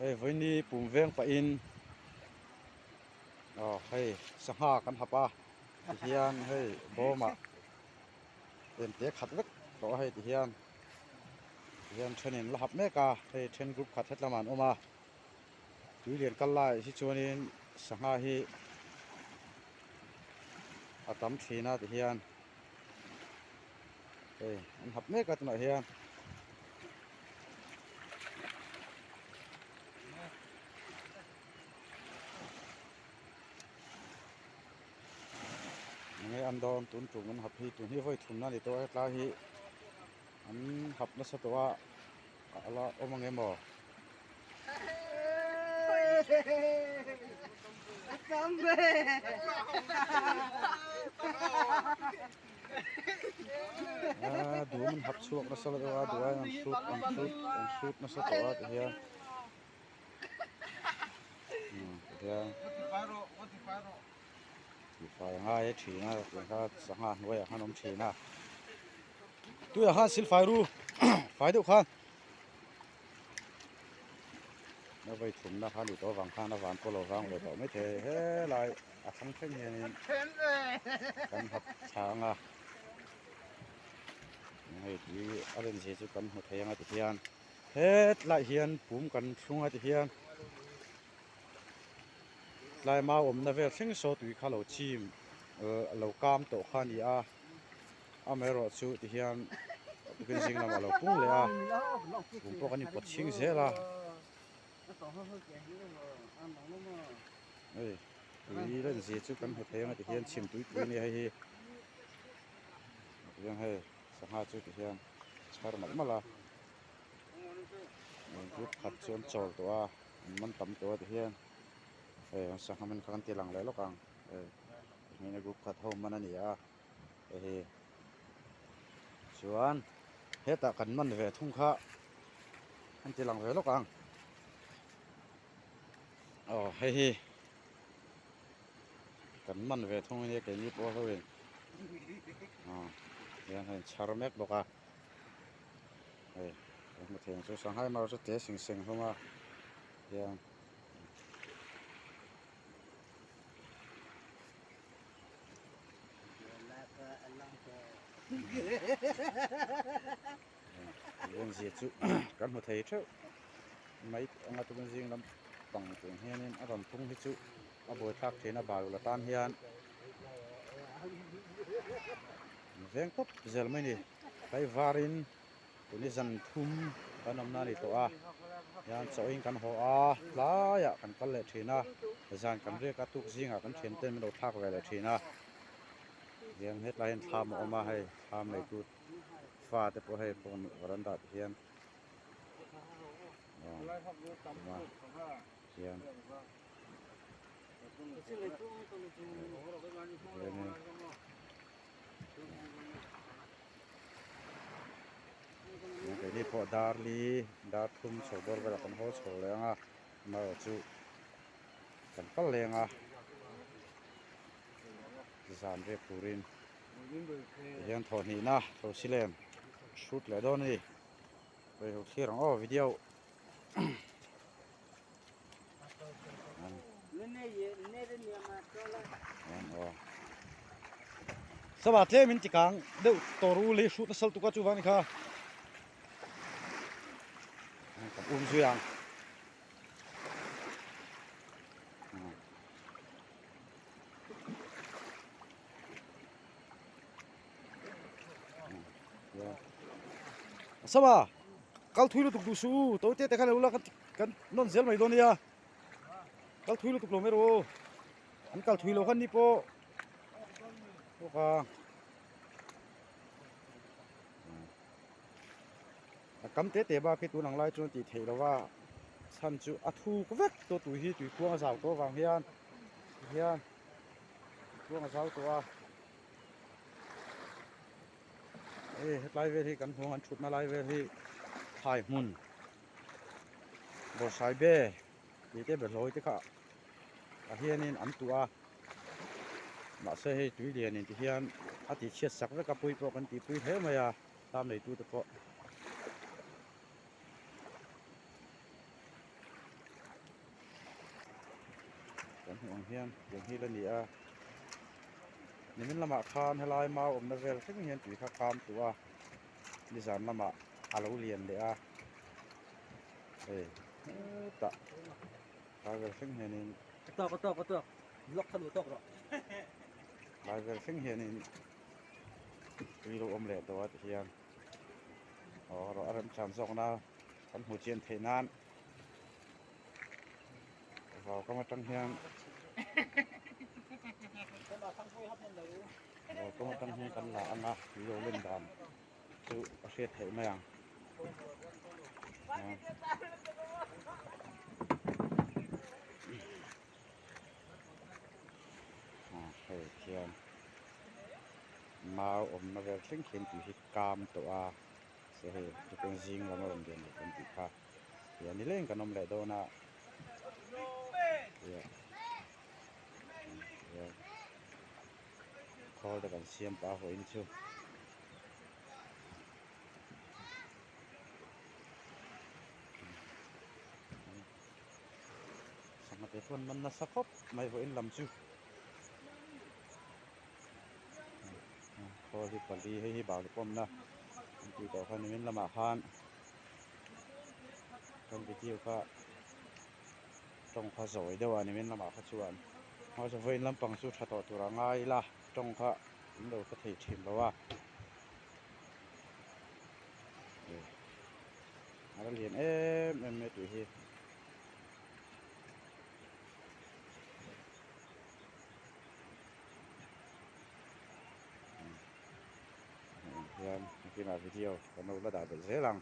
Hei vawiini pum veng pahin aw hei sangha kan hap a tihian hei bawmah ente khat vek tawh a hei tihian tihian thenin la hap mek a hei then group khat hetlamah an awm a tui lian kal laiah hi chuanin sangha hi a tam thin a tihian hei an hap mek a tunah hian. Enge an dawn tun tum an hap hi tun hi vawi thumna a ni tawh a hetlai hi an hap nasa tawh a a la awm ang em aw. A dum an hap chhuak nasa lo deuh a duhaiin an hrut an hrut an hrut nasa tawh a tihian umm tihian tifai a ngai thin a tiang kha sangha hnuaiah khan a awm thin a tuiah khan sil fai ru fai deuh khan a vawi thumna kha a nih tawh avang khan a van pawh lo vang ve tawh maithei helai a thlang thleng hianin kan hap thla ang a hei tui a rin zia chu kan hmu thei ang a ti hian hetlai hian pum kan thlung a ti hian tlai mau awmna vel thleng saw tui kha lo chim lo kam tawh kha a ni a amaherawh chu ti hian tukin zing lamah a lo pung leh a pum pawh kan inpawt chhing zel a. Hei tui len zia chu kan hmu thei ang a ti hian chhim tui tui a nia hei hi tihian hei sangha chu ti hian chhar malh malh a group khat chu an chawl tawh a an man tam tawh a ti hian hei an sangha man kha kan ti lang leh lawk ang hei hmeichhe group khat ho man a ni a hei hi chuan hetah kan man ve thung kha an ti lang ve lawk ang. Aw hei hi kan man ve thung a nia keini pawh ho in aw hian hei chhar mek bawk a hei kan hmu thei ang chu sanghai mar chu te sing seng hlawm a hian Vawngzia chu kan hmu thei theuh mai anga tukin zing lam pang tur hianin a rawn pung hi chu a buaithlak thin a balu atan hian an veng tawp zel mai a ni tlai varin tuni zan thum kan awmna a ni tawh a hian chawhin kan haw a tlaiah kan kal leh thin a zan kan riak a tuk zingah kan thian ten min lo thlak ve leh thin a hian hetlai hian thlam a awm a hei thlam neitu fa te pawh hei phone veranda ah te hian awm a hian hian keini pawh dar li dar thum chho bawr velah kan haw chho leh ang a amaherawhchu kan kal leng a zan riak turin. Tihian thawhhnihna thosilem shoot leh dawn a ni hawi ho thlir ang aw video sava tlem in tikang deuh tawr u lei hrut nasal tuk a chuvang ni kha kan um zui ang. Sama kal thui lutuk duh suh u to te te khan lo la kan nawn zel mai dawn nia kal thui lutuk lo mai rawh u an kal thui lo khan ni pawh bawk a a kam te te bak hi tun ang lai chuan tih theih lo va chhan chu a thuk vek tawh tui hi tui khuang a zau tawh avang hian hian. Tluang a zau tawh a hei hetlai vel hi kan hmuh ang an thutna lai vel hi thlai hmun bawrhsai be tih te behlawi te kha ah hianin an tuah a mahse hei tui lianin ti hian a tih chhiat sak vek a pui pawh kan tih pui hle mai a thlam neitu te pawh. Tiang hian tiang hi la ni a nimin lamah khan helai mau awmna vel thleng hian tui kha kam tawh a nizan lamah a lo lian leh a hei hetah lai vel thleng hianin lai vel thleng hianin tui lo awm leh tawh a tihian aw a remchang zawkna kan hmu chian theih nan. Vau kam atang hian vau kam atang hian kan la ang a tui lo len dan chu a hriat theih mai ang hei khian mau awmna vel thleng khian tui hi kam tawh a se hei tukun zing lam a rawn lian leh kan tih kha. Ia nileng kan awm leh dawn a ia ia khawl te kan siam pah a hawiin chu sangha te pawh an man nasa khawp mai vawiin lam chu khawl hi pali hei hi bak pawmna an tih tawh kha nimin lamah khan. Kan video kha tawng kha zawi deuh a nimin lamah kha chuan mahse vawiin lampang chu tha tawh tur a ngai ila tawng kha in lo hre thei thin lo a a la lian em em mai tih hi. Hian nakinah video kan lo la dah belh zel ang.